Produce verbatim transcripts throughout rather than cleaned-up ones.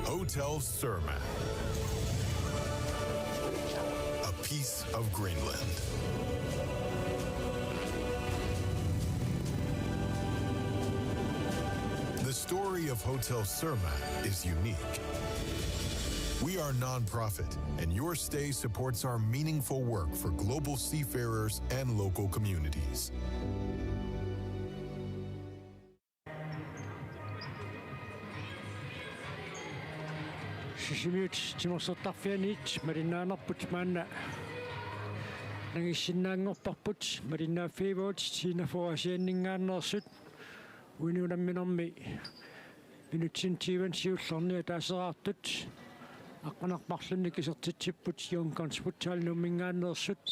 Hotel Surma. A piece of Greenland. The story of Hotel Surma is unique. We are non-profit, and your stay supports our meaningful work for global seafarers and local communities. Sisimiut timersortarfianit malinnaanerput maanna nangissinnaanngorparput, malinnaaffigivagut Singapore Asianninngaanneersut. Uinut unamminermi minutsit tyve siullerni ataaseraartut aqqaneq-marlunnik isertitsipput Young Guns Futsal Nuumminngaanneersut.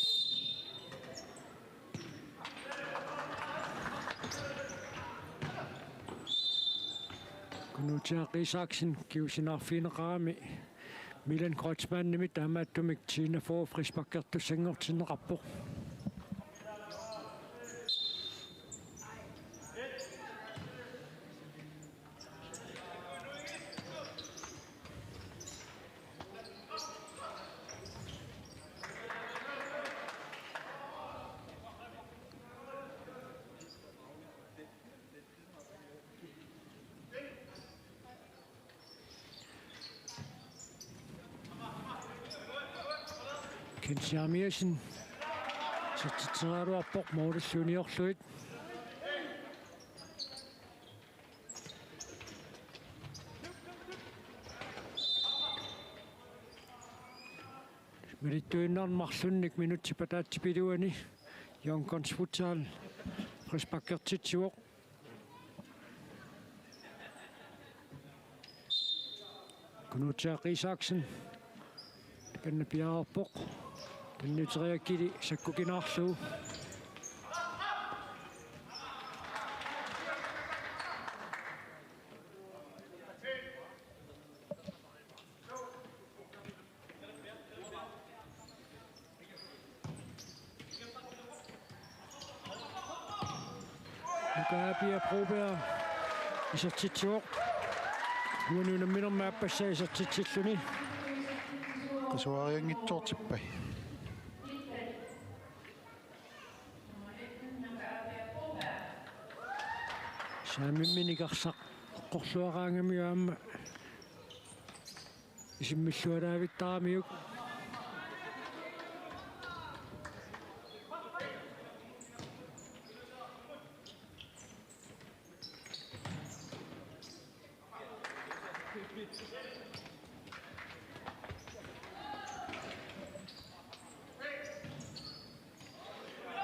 Kunuutiaq Isaksen kingusinneqarami Milan Kreutzmannimit taamaattumik Tina Fogh frisparkertussanngortinneqarpoq. Kent Jeremiassen isertitseriaraluarpoq målillu uniorlugit. Malittuinnarmik marlunnik minutsit ataatsip iluani Young Guns Futsal frisparkertitsivoq. Kunuutiaq Isaksen. Takanna piareerpoq. Tunniuteriaraa Kili sakkukinaarlugu. Nuka Apia Broberg isertitsivoq. Uinut unamminermi aappassaa isertitsilluni. Qasuarianngitsoortippai. Saamimminik arsaq eqqorluaraangamiuk aamma isimmillualaavittaramiuk.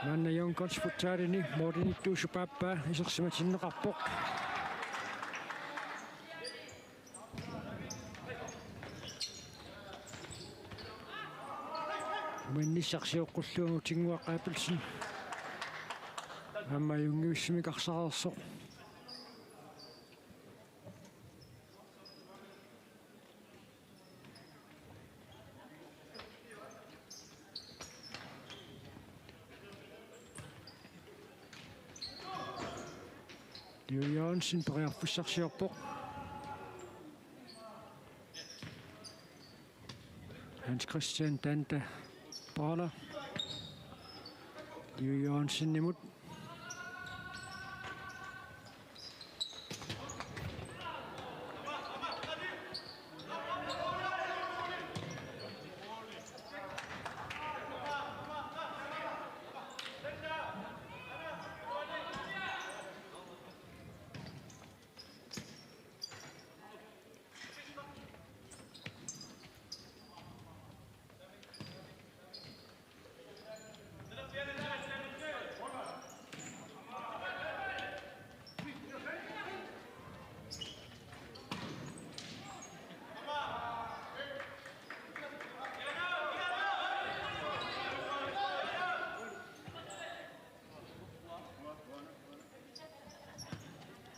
Maanna Young Guns Futsalini målinittuusoq aappaa isersimatinneqarpoq. Uminnissaq sioqqullugu Tinguaq Abelsen aamma ajunngivissumik arsareersoq. Leo Jørgensen periarfissarsiorpoq. Hans Christian Tanda Brawler. Leo Jørgensenimut.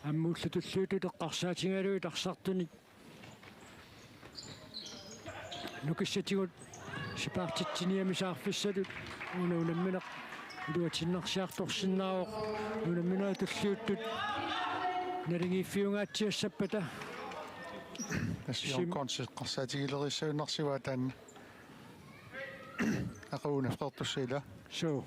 Aamma ullut tulliuttut eqqarsaatigalugit arsartunik nukissatigut sipaartitsiniami saarfissatut una unammineq iluatinnarsiartorsinnaavoq. Unamminerit tulliuttut naligiiffiungaatsiassappata Tassa Sim- Young Guns eqqarsaatigilerissajunnarsivaa taanna. Aqagu nafeqartussaq ila. Suu.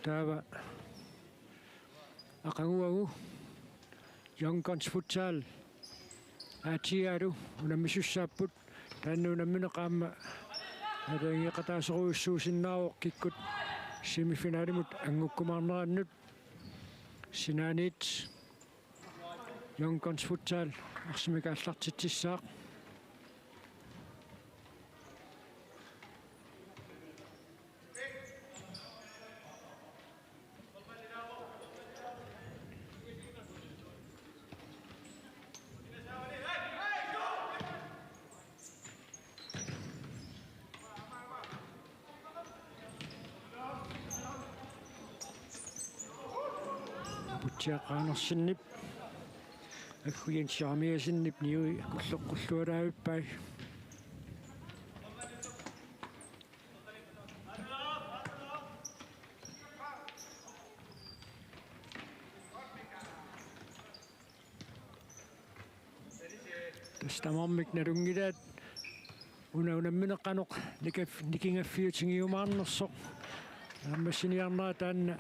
Taava aqaguagu Young Guns Futsal A T A-lu unammisussaapput, taanna unammineq aamma aalajangeeqataasorujussuusinnaavoq kikkut semifinalimut angukkumaarnerannut. Sinaaniit Young Guns Futsal arsamik aallartitsissaaq. Putsiaq Andersenip, Aggu Jens Jeremiassenip niui kulloqqullualaavippai. Tassa tamarmik nalunngilaat una unammineq qanoq nikaf-, nikingaffiutigiumaarnersoq. Naammassiniarnera taanna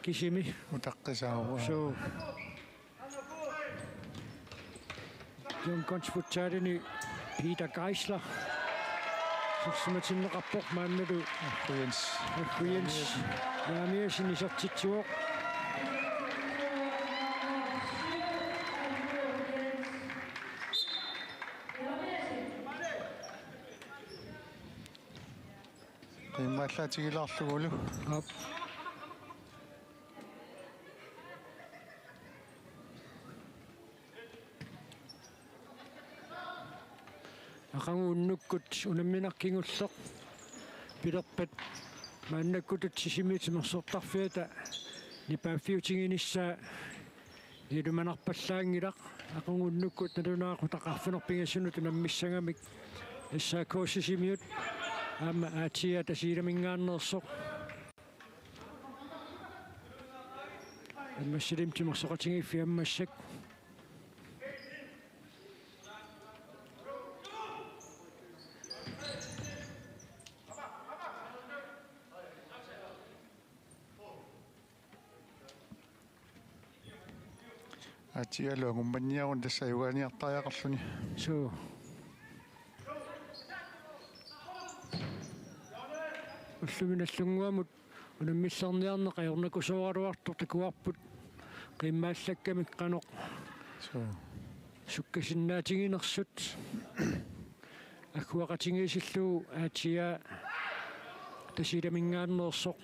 kisimi. Utaqqisaavoq. Suu. Young Guns Futsalini Peter Geisler isersimatinneqarpoq, maannalu Aggu Jens. Aggu Jens Jeremiassen isertitsivoq. Qiimmallaatigilaarlugulu. Aap. Aqagu unnukkut unammineq kingulleq pilerpat maannakkutut Sisimiut timersortarfiata nipaaffiutiginissaa ilumanarpallaanngilaq. Aqagu unnukkut nalunaaqutaq arfineq-pingasunut unammissagamik S A K Sisimiut aamma A T A Tasiilaminngaanneersoq. Ammassalimmi timersoqatigiiffiit ammassak. A T A-lu angummanniaruni tassa ajugaaniartariaqarluni. Suu. Ullumi Nagdlunguamut unammillerniarneq ajornakusooraluartoq takuarput qiimmaallakkamik qanoq, suu, sukkasinnaatiginersut. Agguaqatigiissillugu A T A Tasiilaminngaanneersoq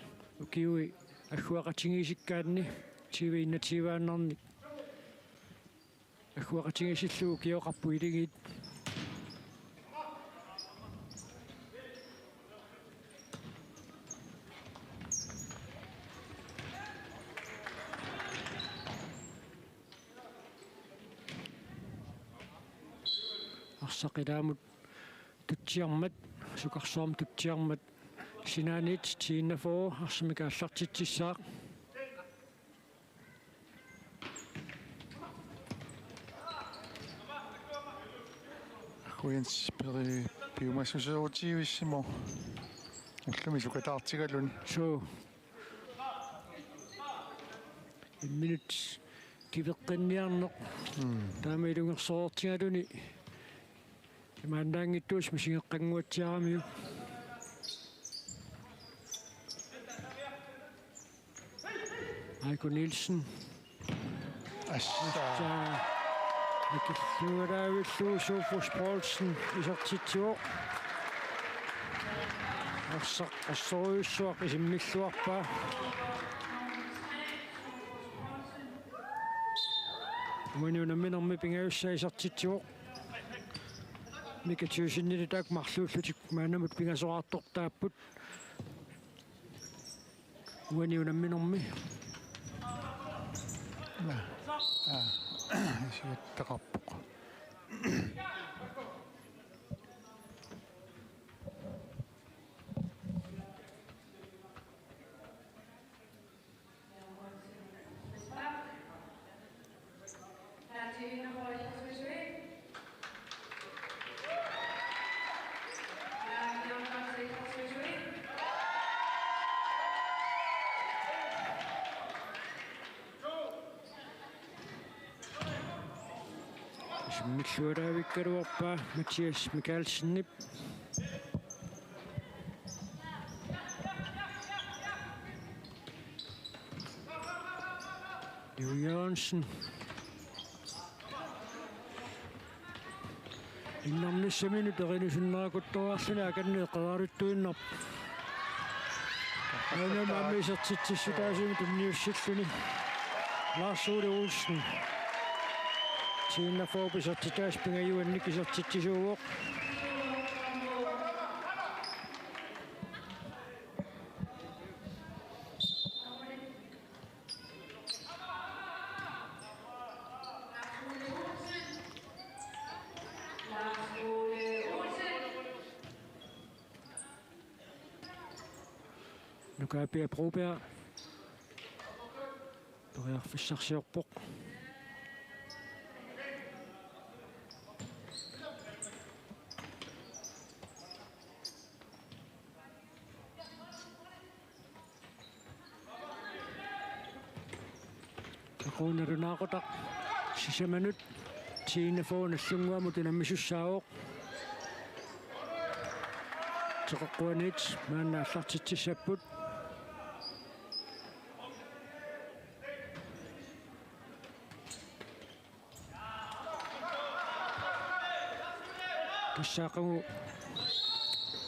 ukiui agguaqatigiissikkaanni tyve enogtyve-annarnik agguaqatigiissillugu ukioqarpoq Akuleriit. Arsaq ilaamut tutsiarmat, sukarsuarmut tutsiarmat, sinaaniit T enogfyrre arsamik aallartitsissaaq. Aggu Jens peri-, piumassuseerutigivissimavoq. Ullumi sukataartigaluni. Suu. Imminut kiveqqinniarneq. Mm. Taama ilungersortigaluni. Imaannaanngittuusumik misigeqqannguatsiaramiuk. Aiko Nielsen. Assa. Assa. Nikilluaraavillu Sofus Poulsen isertitsivoq. Arsaq assorujussuaq isimmilluarpaa. Uani unamminermi pingajussaa isertitsivoq. Mika Thyssen-ip taakku marluullutik maannamut pingasoraartortaapput. Uani unamminermi. Aa, isigattaqarpoq. Simmilluaraavikkaluarpaa Mathias Mikaelsenip. Liu Jørgensen. Innarnissaminut terinusunneqartoraarluni akanneq qeqaruttuinnarpoq. Aana maani isertitsissutaasumik tunniussilluni. Lars Ole Olsen. T-enogfyrre isertitaasut pingajuannik isertitsisuuvoq. Nuka Pia Broberg periarfissarsiorpoq. Aqagu nalunaaqutaq sisamanut T-enogfyrre Nagdlunguamut unammisussaavoq. Teqeqquaniit maanna aallartitsissapput. Tassa aqagu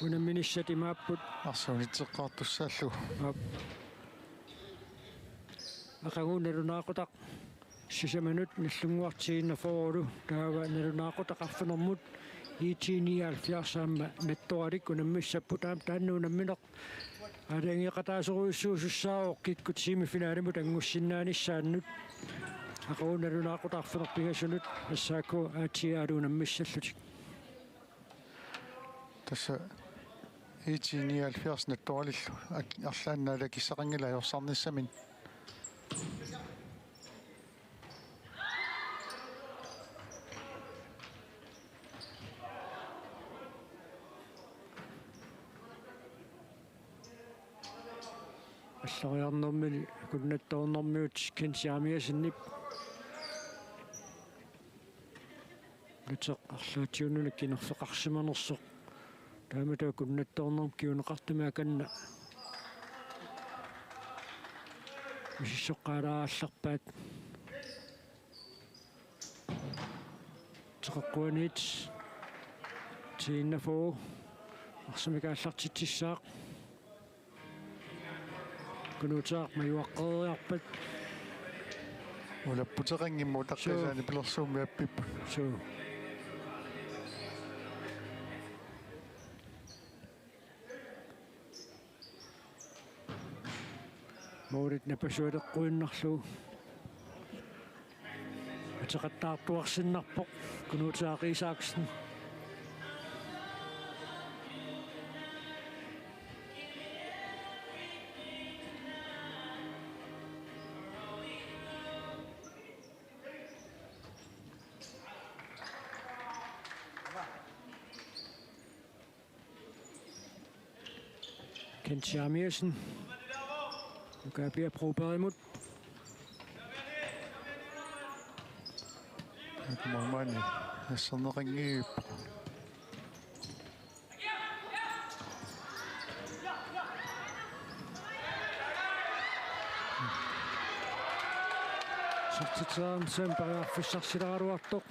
unamminissat imaapput. Arsaq unitseqqaartussaallugu. Aap. Aqagu nalunaaqutaq sisamanut Nagdlunguaq T-enogfyrre-lu taava nalunaaqutaq arfinermut I T nioghalvfjerds aamma Nattoralik unammissapput, aamma taanna unammineq aalajangeeqataasorujussuusussaavoq kikkut semifinalimut angussinnaanissaannut. Aqagu nalunaaqutaq arfineq-pingasunut S A K A T A-lu unammissallutik. Tassa I T nioghalvfjerds Nattoralillu ak-, arlaannik naalakissaqanngilaq ajorsarnissaminut. Alloriarnermini kunnattoornermiut Kent Jeremiassenip. Nuteq arlaatigut una qinerfeqarsimanersoq. Taamatut kunnattoornermut kinguneqartumik akanna misissoqqaalaarallarpaat. Teqeqquaniit T-enogfyrre arsamik aallartitsissaaq. Kunuutsaaq majuaqqeriarpat. Ulapputeqanngimmat utaqqiisaani pilersuummi appipput. Suu. Målit napasualeqquinnarlugu ateqattaartuarsinnarpoq Kunuutsaaq Isaksen. Kent Jeremiassen. Nuka Pia Brobergimut. Maani nasserneqanngilaq. Sortitsaam sen periarfissarsilaaraluartoq.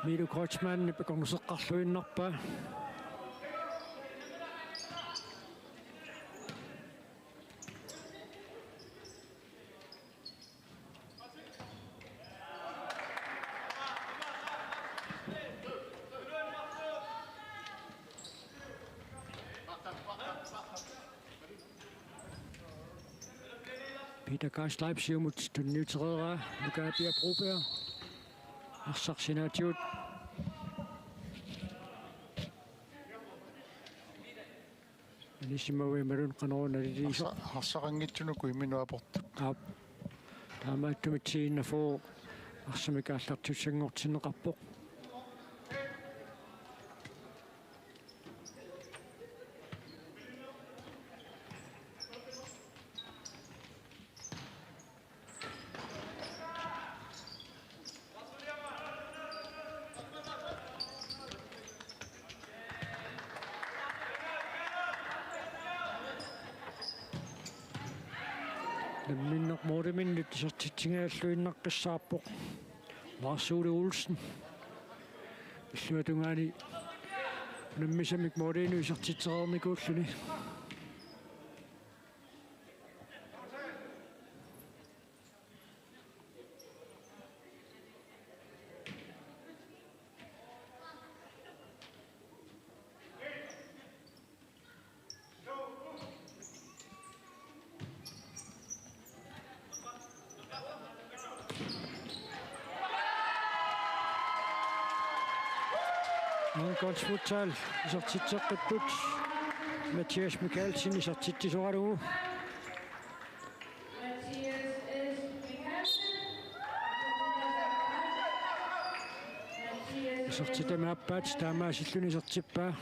Milo Kreutzmannip akornuseqqarluinnarpaa. Ida Karlsleib siumut tunniutereeraa, Nukaapia Broberg. Arsaq sinaatigut. Anisimavimmalun qanoruna naliliisoq. Arsa-, arsaqanngitsunuku imminut aportut. Aap. Taamaattumik T enogfyrre arsamik aallartussanngortinneqarpoq. Namminneq måliminnut isertitsigalluinnaqqissaarpoq Lars Ole Olsen. Illuatungaani unammisamik måliinut isertitsereernikuulluni. Ungdomsfutsal isertitseqqipput, Mathias Mikaelsen isertitsisoralugu. Isertitami aappaat taamaasilluni isertippaa.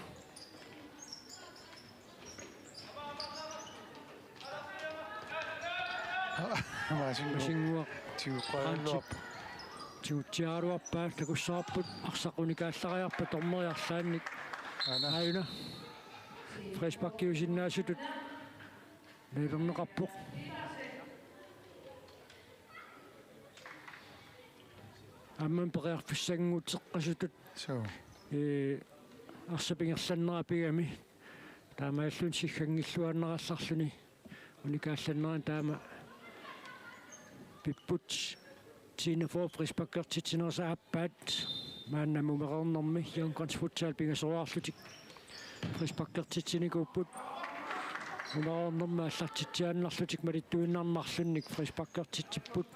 Maasinnguaq. Maasinnguaq. Tiguqqajaluarpoq. Tigutsiaraluarpaa, takussavarput arsaq unikaallariarpat dommeri arlaannik. Aana. Aajuna. Frisparkiusinnaasutut. Neilerneqarpoq. Aamma periarfissannguteqqasutut. Suu. Ee, arsap ingerlannera pigami. Taamaalilluni sigganngilluinnarallarluni. Unikaallannerani taama pipput. T enogfyrre frisparkertitsinerisa aappaat. Maanna mumereernermi Young Guns Futsal pingasoriarlutik frisparkertitsinikuupput. Mumereernermi aallartitsiaannarlutik malittuinnarnarlunnik frisparkertitsipput.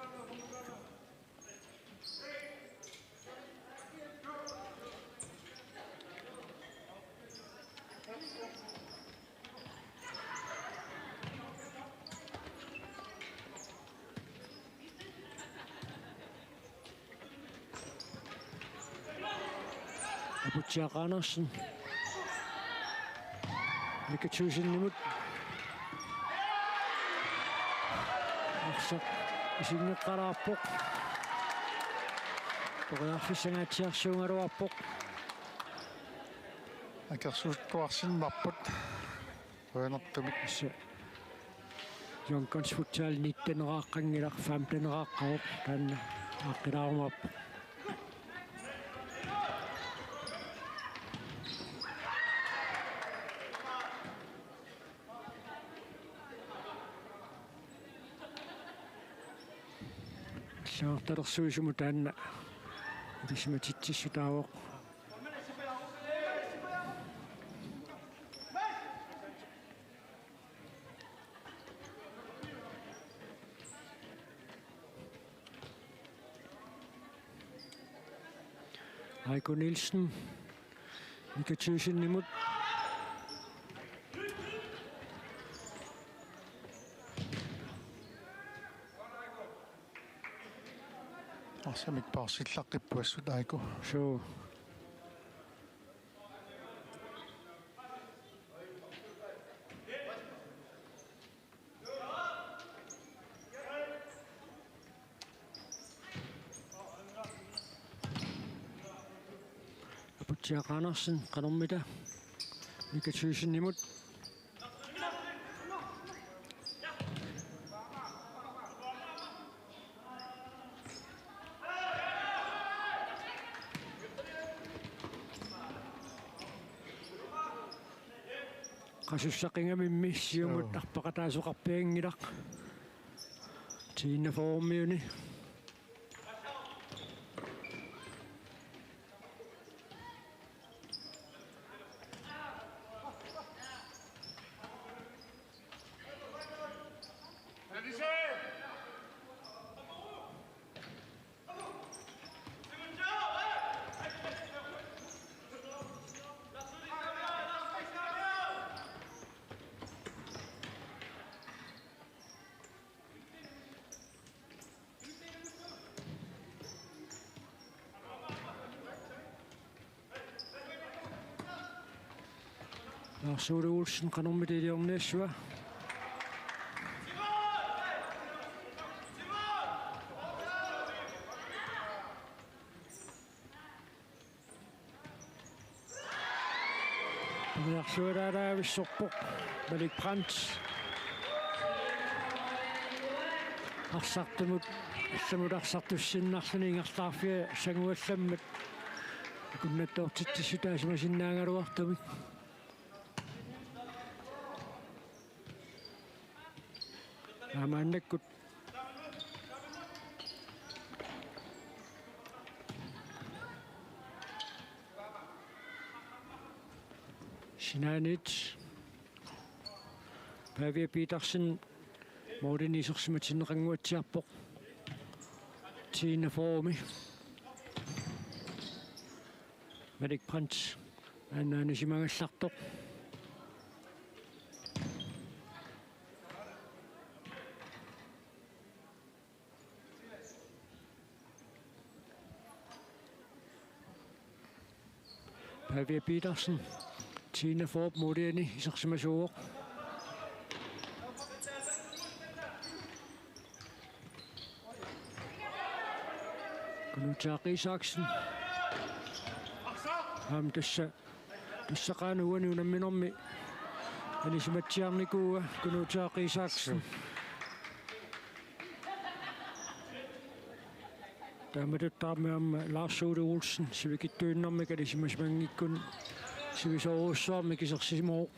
Aputsiaq Andersen. Mika Thygsenimut. Arsaq isinngeqqalaarpoq. Periarfissangaatsiarsuugaluarpoq. Akersuuttuarsinnarput. Qujanartumik. Tassa Young Guns Futsal nitteneraaqqanngilaq, femteneraaqqavoq, taanna aaqqilaarumaarpoq. Allagartalersuisumut taanna ilisimatitsissutaavoq. Aiko Nielsen. Mika Thygsenimut. Arsamik paarsillaqqippoq assut, Aiko. Suu. Aputsiaq Andersen, qanormita? Mika Thygsenimut. Qasussaqingamimmi siumut Joo. arpaqataasoqarpianngilaq. T enogfyrremiuni. Lars Ole Olsen qanormita iliorniassava? Periarluaraavissorpoq Malik Brandt. Arsartumut, allamut arsartussinnarluni ingerlaarfia sanguallammat akunnattoortitsissutaasimasinnaagaluartumik. Aamma maannakkut sinaaniit Pavia Petersen målini isersimatinneqannguatsiarpoq. Tiinna Formi. Malik Brandt aanaanisimagallartoq. Pavia Petersen, Tiinna Formi måliani isersimasuuvoq. Kunuutaaq Isaksen. Aamma tassa, tassa qanoq uani unamminermi anisimatsiarnikuua Kunuutaaq Isaksen. Taamatuttaaq aamma Lars Ole Olsen sivikitsuinnarmik anisimasimanngikkunik sivisoorujussuarmik isersimavoq.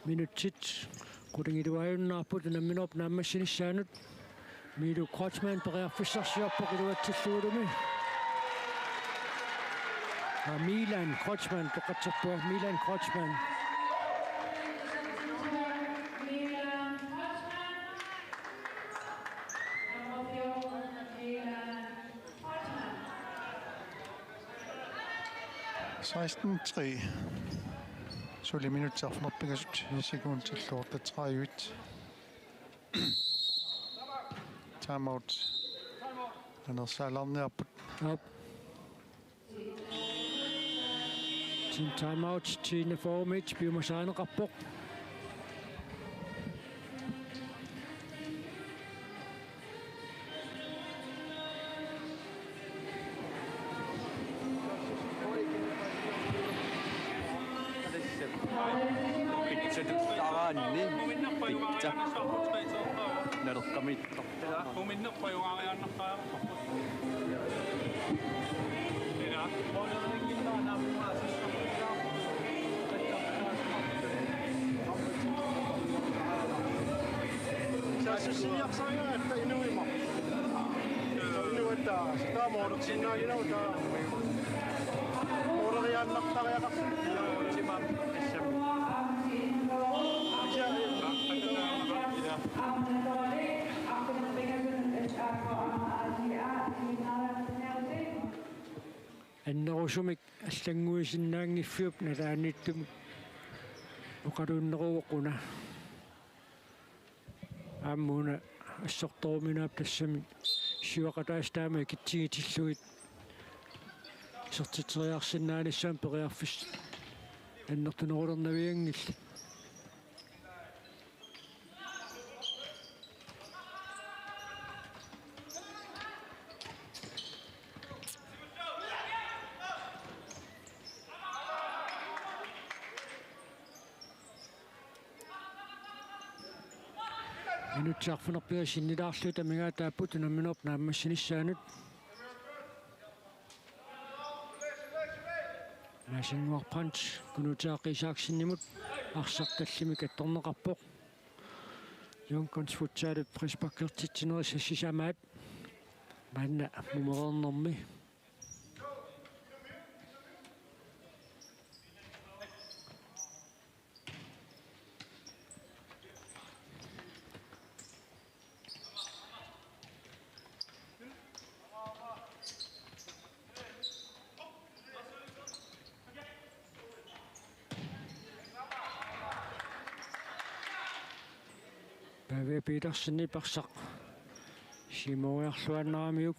Minutsit qulingiluaajunnaarput unamminerup naammassinissaanut. Milo Kreutzmann periarfissarsiorpoq iluatsillugulumi. Aa, Milan Kreutzmann, toqqartarpunga, Milan Kreutzmann. Seksten tre. Suli minutsit arfineq-pingasut, sekundit otteogtredive. Timeout. Anersaalaarniarput. Aap. Team timeout, Tiinna Formit piumasarineqarpoq. Pizza tussaraanni. Pizza. Naleqqamiittoq. Saassussiniarsarigatta inuima. Inuit taama ordersinnaaginagu taava. Orderiaannartariaqarput. Annerusumik allannguisinnaanngiffiup nalaaniittumik oqaluunneruvoq una. Aamma una assortoruminaap tassami siuaqataasut taama ikitsigitillugit isertitseriarsinnaanissamut periarfissat annertunerulernavianngillat. Minutsit arfineq-pingasut sinnilaarlugit amigaataapput unamminerup naammassinissaanut. Maasinnguaq Brandt Kunuutaaq Isaksenimut arsaq tallimik attorneqarpoq. Young Guns Futsalip frisparkertitsinerisa sisamaat maanna mumereernermi. Petersen ipassaq. Simoriarluaannaramiuk.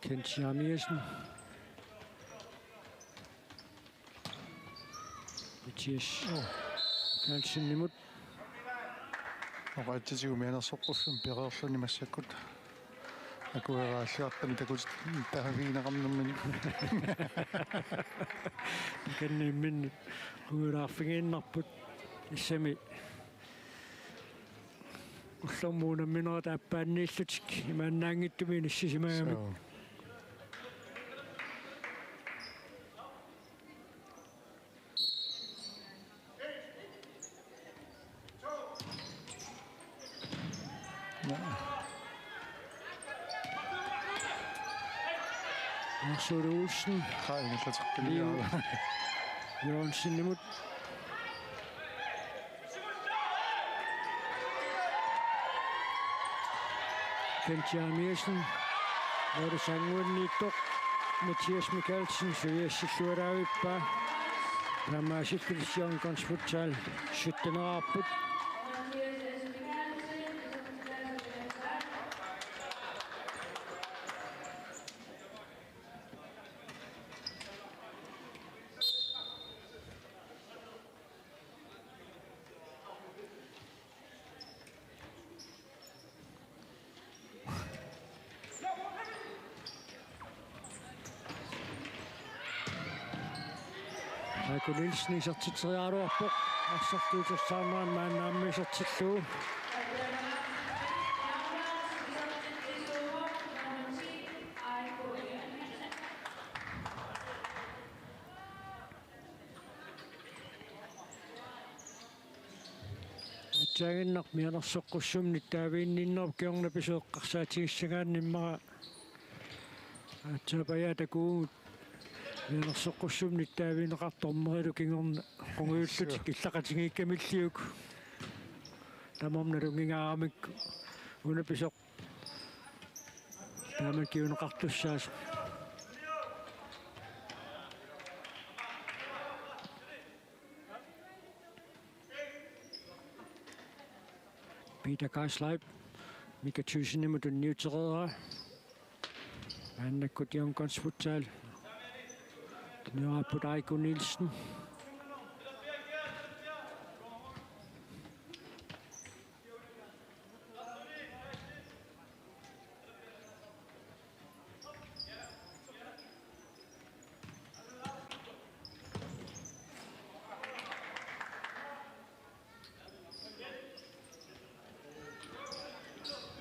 Kent Jeremiassen. Mathias. Oh. Carlsenimut. Oqaatsitigut mianersoqqussummik pereerluni massakkut. Akueraalliartami takutit taavigineqarnermini. Kanniimmin qungulaarfigiinnarput issami ullormut unamminerat aappaanniillutik imaannaanngitsumik inissisimagamik. So. Lars Ole Olsen. Qaa ingerlateqqinniarlugu. Leo Jørgensenimut. Kent Jeremiassen. Lotte Sangwinniittoq. Mathias Mikaelsen suliassilluaraavippaa. Taamaasilluni Young Guns Futsal sytteneqarput. Aiko Nielsen isertitseriaraluarpoq. Arsartuutersaarneran maanna aamma isertillugu. Aatsaannguaq mianersoqqussummik nittaaviinninnerup kingorna pisoq eqqarsaatigissagaanni immaqa aatsaat pajaat takuuvugut mianersoqqussummik nittaavigineqartoq dommerilu kingorna qungujullutik illaqatigiikkamilliuk. Tamarmik nalunnginngaarmata una pisoq taama kinguneqartussaasoq. Peter Geisleib, Mika Thygsenimut tunniutereeraa. Maannakkut Young Guns Futsal. Tunnioraapput Aiko Nielsen.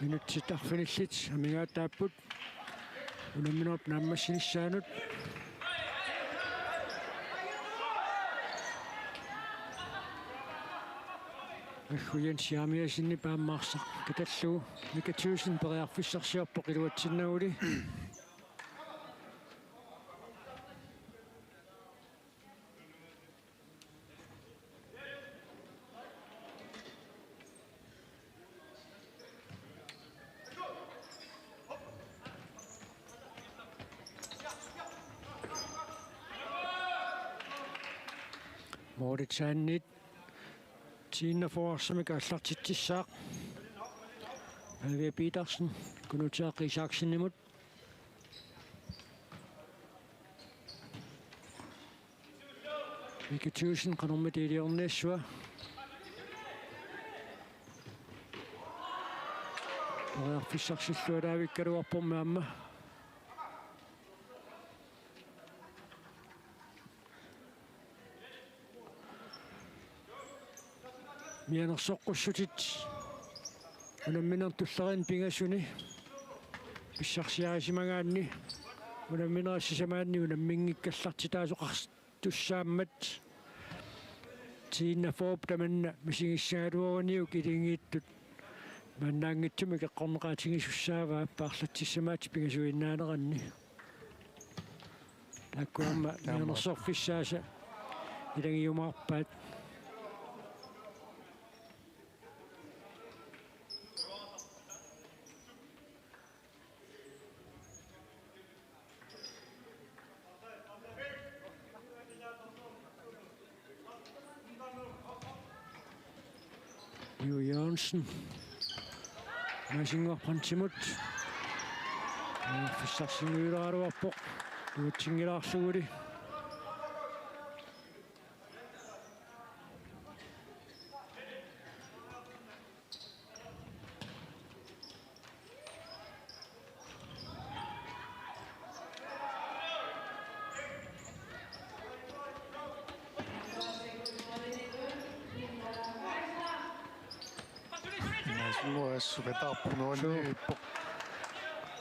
Minutsit arfinillit amigaataapput unamminerup naammassinissaanut. Aggu Jens Jeremiassenip aamma arsaq katallugu. Mika Thygsen periarfissarsiorpoq iluatsinnaguli. Målitsaannit tiinna forwarsimik aallartitsissaaq. Pavia Petersen, Kunutsiaq Isaksenimut. Mika Thygsen qanormita iliorniassava. Periarfissarsilluaraavikkaluarpormi aamma. Mianersoqqussutit unammineq tulleriinni pingasuni pissarsiarisimagaanni unamminerit sisamaanni unamminngikkallartitaasoqartussaammat tiinna forwarp tamanna misigissagaluaruniuk ilingiittut maannaanngitsumik eqqorneqaatigisussaavaa paarlatsissamaattoq pingasuinnaaneranni. Taakku aamma Taama. Mianersorfissaasa ilagiumaarpaat. Jo Jørgensen. Masinngorprantimut. Fissarsinngilaaruarpoq. Uatsinngilaarsuguli. Suu.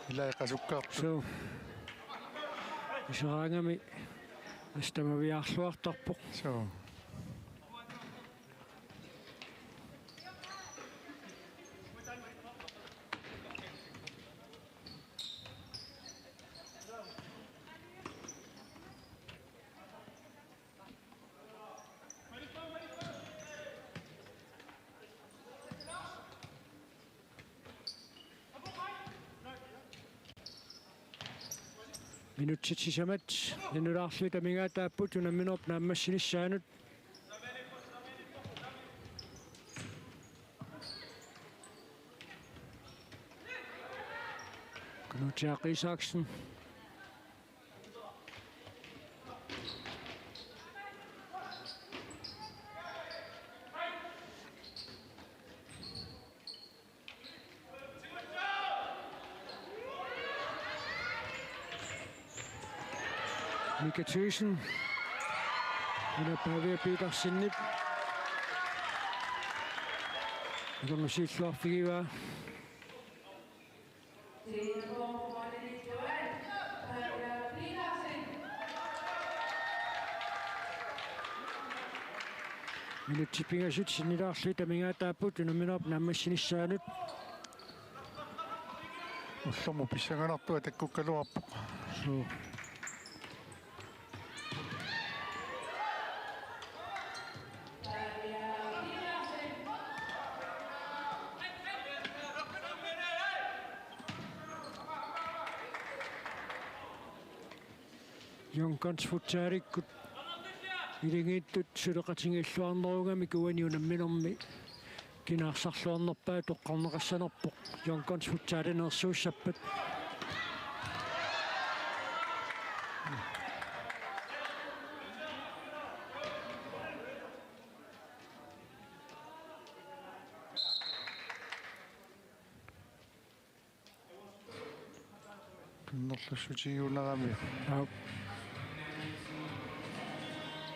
Ilai qasukkaarput. Suu. Iseraangami astamaviaarluartarpoq. Suu. Minutsit sisamat, nunulaarlugit amigaataapput unamminerput naammassinissaanut. Knut Jaak Isaksen. Mika Thyssen. Una Pavia Petersenip. Ilunusiilluarfigivaa. Minutsit pingasut sinnilaarlugit amigaataapput unamminerput naammassinissaanut. Ullormut pissanganartoq takkukkaluarpoq. Suu. Young Guns Futsalikkut ilingiittut suleqatigiilluarnerugamik uani unamminermi kinaarsarluarnerpaat toqqarneqassanerpoq Young Guns Futsalineersuussappat. Pinnerlussutigiunnarami. Aap.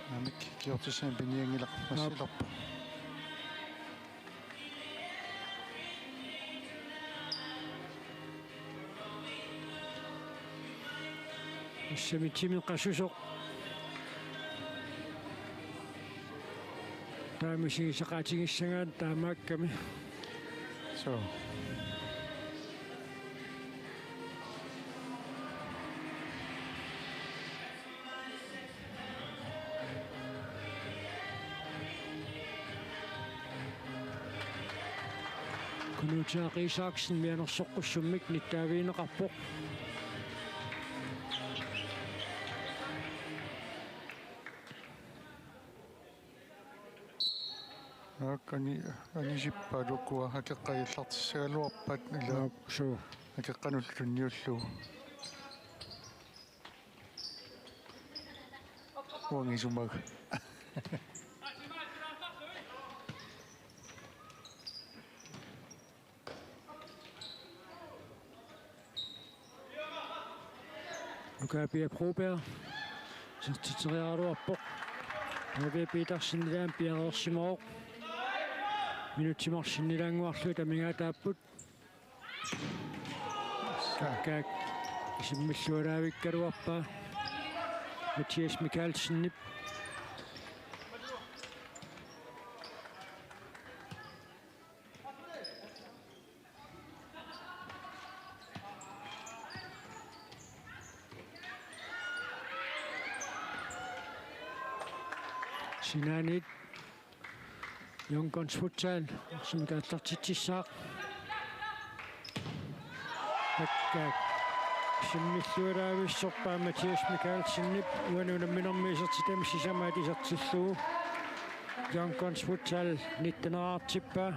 Naamik, kiortissanik pinianngilaq. Aap. Massilerpoq. Tassami timip qasusoq. Taama misigisaqaatigissagaat taamaakkami. Suu. Knut Jaak Isaksen mianersoqqussummik nittaavigineqarpoq. Aakkani anisippaat ukua akeqqajallartissagaluarpaat ila. Aap, suu. Akeqqanullu tunniullugu. Uanga isumaga. Nuka Pia Broberg. Isertitseriaraluarpoq. Pavia Petersen ilaanni piareersimavoq. Minutsit marluk sinnilaannguarlugit amigaataapput. Kakkaak. Isimmillualaavikkaluarpaa. Mathias Mikaelsenip. Sinaaniit Young Guns Futsal arsamik aallartitsissaaq. Kakkaak. Isimmillualaavissorpaa Mathias Mikaelsenip uani unamminermi isertitami sisamaat isertillugu. Young Guns Futsal nitten-eraartippaa.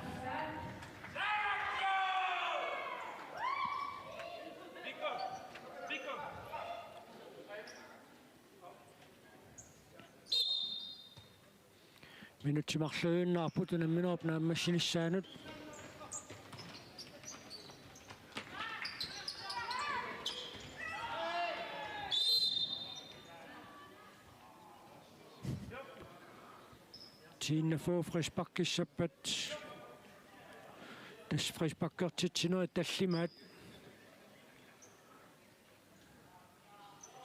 Minutsit marluinnarput unamminerup naammassinissaanut. T-enogfyrre frisparkissappat. Tassa frisparkertitsinerit tallimaat.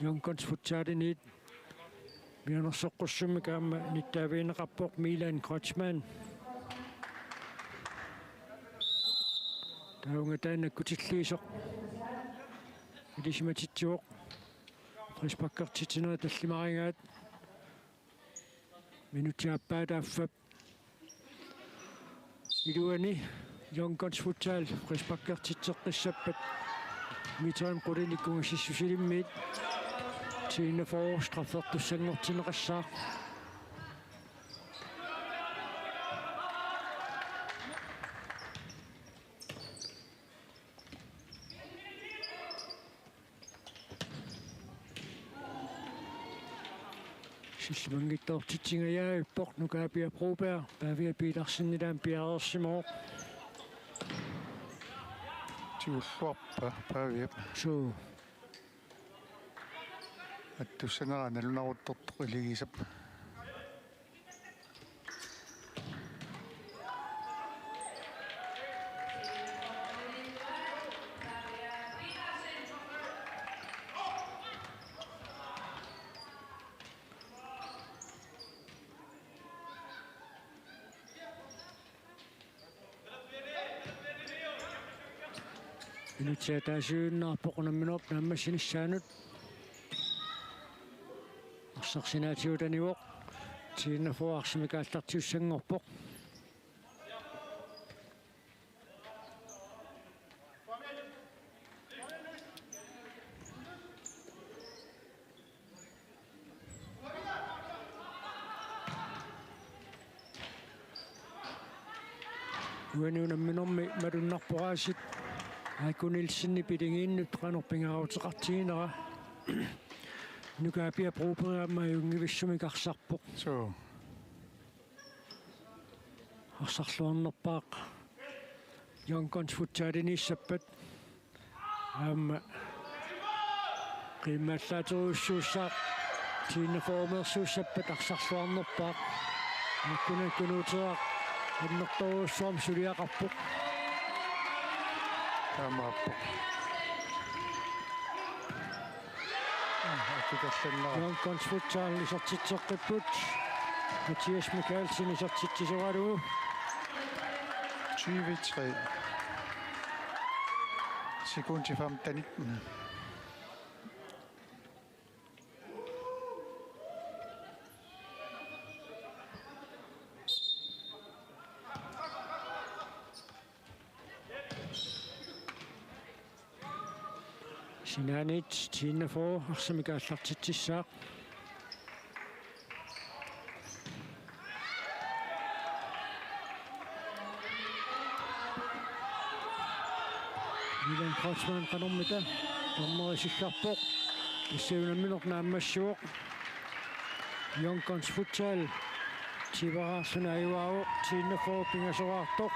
Young Guns Futsalimiit mianersoqqussummik aamma nittaavigineqarpoq Milan Kreutzmann. Taavunga taanna akkutilliisoq ilisimatitsivoq. Frisparkertitsinerit tallimarigaat. Minutsit aappaataaffa. Iluani Young Guns Futsal frisparkertitseqqissappat. Mitran qulinik ungasissusilimmiit. T-enogfyrre straffertussanngortinneqassaaq. Sillimanngitsoortitsingajaavippoq Nuka Pia Broberg, Pavia Petersen ilaam piareersimavoq. Tigulluarpa Paviap? Suu. Attussanera nalunaruttortoq iligisap. Minutsit ataasiinnarpoq unamminerup naammassinissaanut. Arsaq sinaatigut anivoq. T-enogfyrre arsamik aallartiussanngorpoq. Uani unamminermi malunnarpoq aasiit Aiko Nielsenip iligiinnut qanoq pingaaruteqartiginera. Nuka Pia Broberg aamma ajunngivissumik arsarpoq. Suu. Arsarluarnerpaaq Young Guns Futsaliniissappat. Aamma qiimmaallaaterujussuussaaq T-enogfyrre-meersuussappat arsarluarnerpaaq. Aakkuna Kunuuteeraq annertoorujussuarmik suliaqarpoq. Taamaappoq. Aa, akikallannera. Young Guns Futsal isertitseqqipput. Mathias Mikaelsen isertitsisoralugu. Tyve tre. Sekund til femten. Sinaaniit T-enogfyrre arsamik aallartitsissaaq. Milan Kreutzmann qanormita dommeri sikkarpoq. Tassa unammineq naammassivoq. Young Guns Futsal tivaraarluni ajugaavoq, T-enogfyrre pingasoraartoq.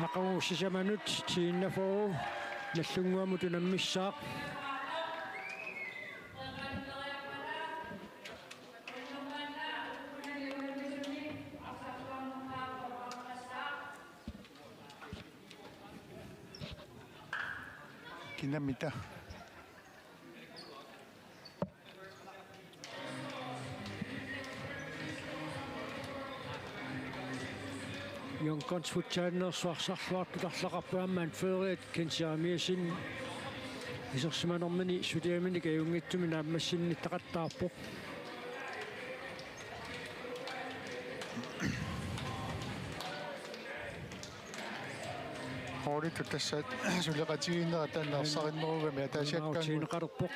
Aqagu sisamanut T-enogfyrre Nagdlunguamut unammissaaq. Kinamita. Young Guns Futsalinersuaq arsarluartut arlaqarpoq aamma anføreriat Kent Jeremiassen isersimanermini suliaminik ajunngitsumik naammassinnittaqattaarpoq. Holditut tassa suleqatigiinnerat taanna arsarinnerugami ataasiakkaanni. Tiineqalerpoq.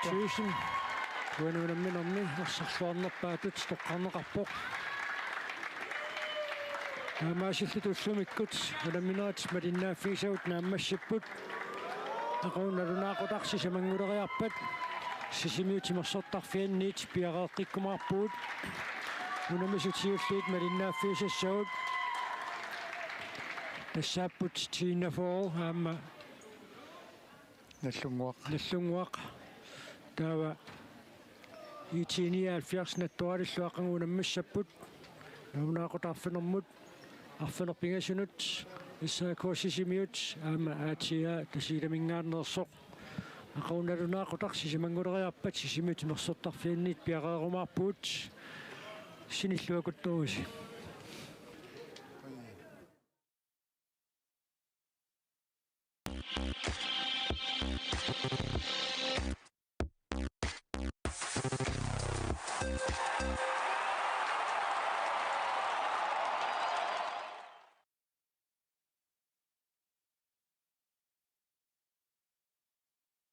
Tusind. Uani unamminermi arsarluarnerpaatut toqqarneqarpoq. Taamaasillutik ullumikkut unamminerit malinnaaffigisavut naammassipput. Aqagu nalunaaqutaq sisamannguleriarpat Sisimiut timersortarfianniit piareeqqikkumaarpugut. Unammisut siulliit malinnaaffigisassavut. Tassaapput T enogfyrre aamma Nagdlunguaq. Nagdlunguaq. Taava IT nioghalvfjerds Nattoralillu aqagu unammissapput. Nalunaaqutaq arfinermut, arfineq-pingasunut, S A K Sisimiut aamma A T A Tasiilaminngaanneersoq. Aqagu nalunaaqutaq sisamannguleriarpat Sisimiut timersortarfianniit piareerumaarpugut. Sinilluakuttoorisi.